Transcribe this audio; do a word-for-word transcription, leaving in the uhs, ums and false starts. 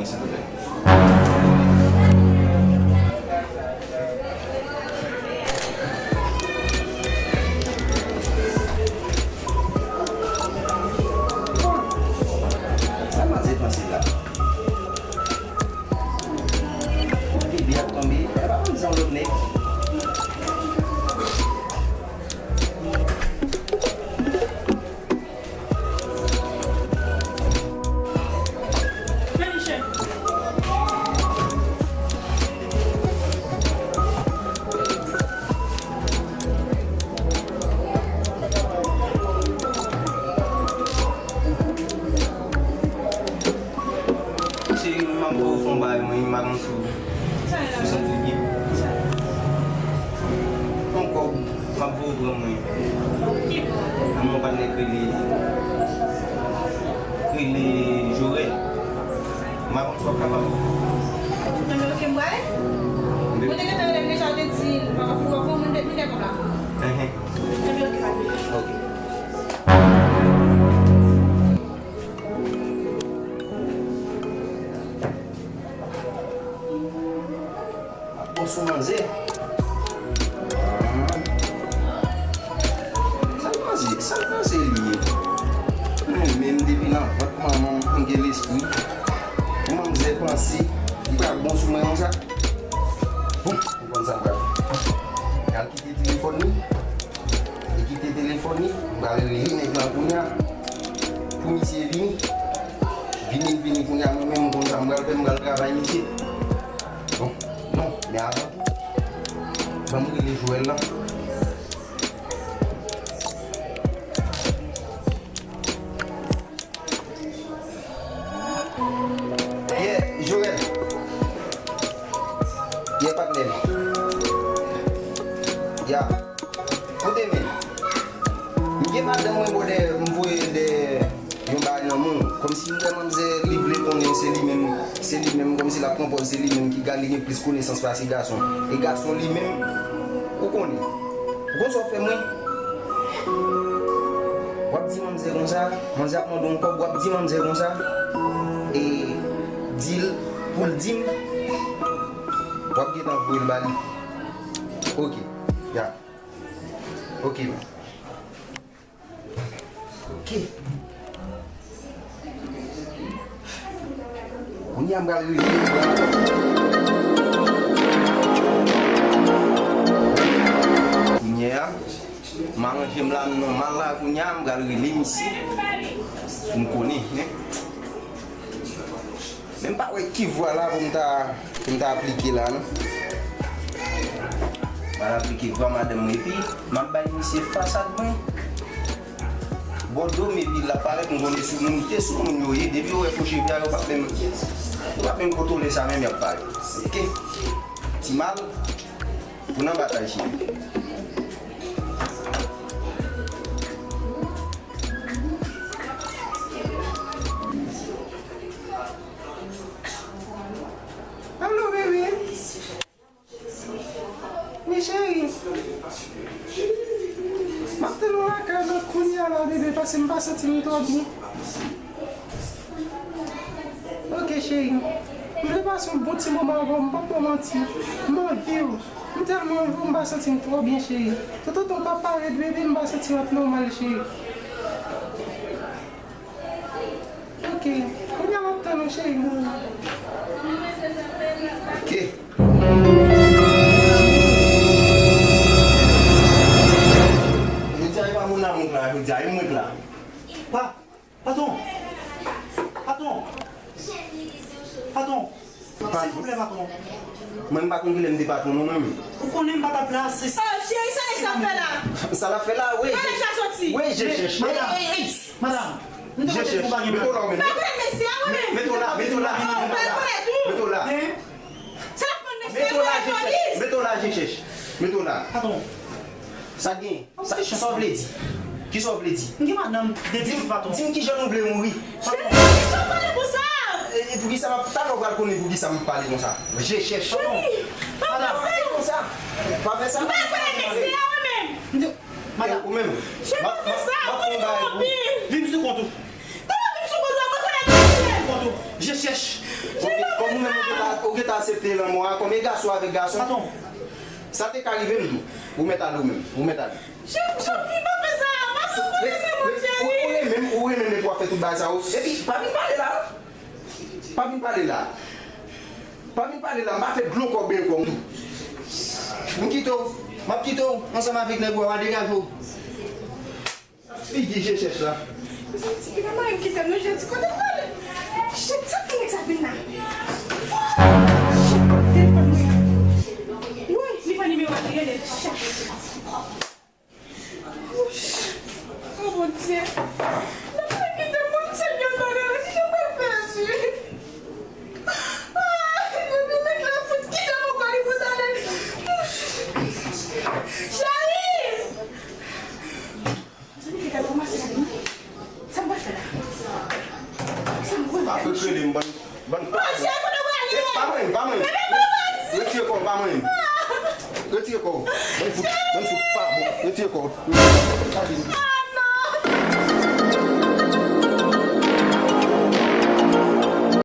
Silvouplè. Sa manzè panse la? Bebe ap tonbe, e pa konn jan lòt nèg. Cheri, m ap voye w fè yon bagay, mwen, m pa konn si w, si w santi l byen. Yon kòb, m ap voye w pran mwen. Nan yon patnè k rele, k rele Jorèl. M pa konn si w ap kapab. Enben, oke, m prale. Mwen te gentan rele l deja, te di l, m ap voye w fè yon moun, m te, m te konn la. Enhen. Enben, oke, pa gen. Oke. Ap bon sou manzè. Sa l panse, sa l panse li ye? Mwen menm depi nan vant manman m, m gen lespri. Pou manzè panse li pral bon sou mwen konsa. Bon, m konn sa m pral fè. Al kite telefòn li. Li kite telefòn li. M pral rele nèg lan kounye a. Pou misye vini. Vini, vini kounye a, mwen menm m konn sa m pral fè, m pral travay misye. Bon, non, men avan tou, ban m rele Joël lan. Yeah, Joël. Yeah, patnè. Yeah. Koute men. M gen madanm mwen bò dèyè, m voye dèyè yon bagay nan men w. Kòmsi m wè manzè li vle konnen se li menm, se li menm, kòmsi l ap pran pòz se li menm ki ga-, li gen plis konesans pase gason. E gason li menm, ou konnen. Ou konn sa w fè mwen? W ap di manzè konsa, manzè ap mande w yon kòb, w ap di manzè konsa, e di l pou l di m, w ap gentan voye l ba li. Oke, ya. Oke. Oke. Kounye a m pral rele. Kounye a, m aranje m la nòmal la, kounye a, m pral rele misye. Pou m konnen, hein. Men m pa wè ki vwa la pou m ta, pou m ta aplike la, non. M al aplike vwa madanm mwen, epi m ap bay misye fasad mwen. Bò do m, epi l ap parèt, m konnen sou moun, te sou moun yo ye. Depi yo wè fo cheve a, yo p ap menm, yo p ap menm kontwole sa menm, y ap parèt. Oke? Ti mal, ou nan batay, cheri. Alo, bebe. Wi, cheri. M ap tann ou lakay la kounye a la, bebe, paske m pa santi m twò byen. Oke, cheri. M vle pase yon bon ti moman avè w, m p ap ba w manti. M anvi w. M tèlman anvi w, m pa santi m twò byen, cheri. Toutotan w pa parèt, bebe, m pa santi m ap nòmal, cheri. Oke. Kounye a m ap tann ou, cheri. Oke. Jodi a, e pa mon amour la, jodi a, e mwen k la. Pa, patwon. Patwon. Patwon. Silvouplè, patwon. Mwen, m pa konn kilè m te patwon non, mwen menm. Ou konnen m pa t ap la, se... Oh, cheri, sa nèg sa ap fè la? Sa l ap fè la, wi. Kote nèg sa soti? Wi, je chèch. Madanm, madanm, m te konte pou w pa gen... Mete w la, ou menm. Pa konnen mesye a, mwen menm. Mete w la, mete w la. Oh, pa konnen tou. Mete w la. Hein? Sa l ap pran mesye a, mete w la, je chèch. Mete w la, je chèch. Mete w la. Patwon. Sa gen? Sa, kisa w vle di? Kisa w vle di? M gen madanm de di, patwon. Di m kijan nou vle mouri. Cheri, kisa w pale konsa? E, e poukisa m ap, talè w pral konnen poukisa m pale konsa. Je chèch. Cheri, pa fè sa. Konsa. Pa fè sa. M pa konnen mesye a, mwen menm. Madanm. Ou menm. Cheri, pa fè sa. Mwen konn ou anpil. Vin sou kont ou. Kòman vin sou kont ou? Mwen konnen mesye. Kont ou. Je chèch. Cheri, Ou gentan aksepte lanmò a kòm e gason avèk gason. Sa te ka rive m tou. Ou mèt ale ou menm. Ou mèt ale. Cheri, cheri, pa fè sa. Pa sou mwen, se mwen, Thierry. Ou renmen m, ou renmen m epi w ap fè tout bagay sa yo. Epi, pa vin pale la. Pa vin pale la. Pa vin pale la. M pa fè dlo kò byen kò m tou. M kite w. M ap kite w ansanm avèk nèg ou a, w a degaje w. Figi je chèch la. Ti pitit mari m kite m nan jodi kote m prale. Shit, sa ki nèg sa vin la? Shit, telefòn mwen. Woy, li pran nimewo a, li rele. Shit. Oh, Bondye. Nan mwen kite m, mwen m sèl yon bagay la, ki jan m pral fè, Jezi? Ah, depi nèg la fout kite m ankò, li fout ale. Cheri! Mezanmi, ki gade kòman se la vini. Sa m pral fè la? Sa m pral fè? Pa fout rele m, bann, bann pa bon. Eh, pa mwen, pa mwen. Retire kò w, pa mwen. Retire kò w. Bann fout, bann fout pa bon. Retire kò w. Retire kò w.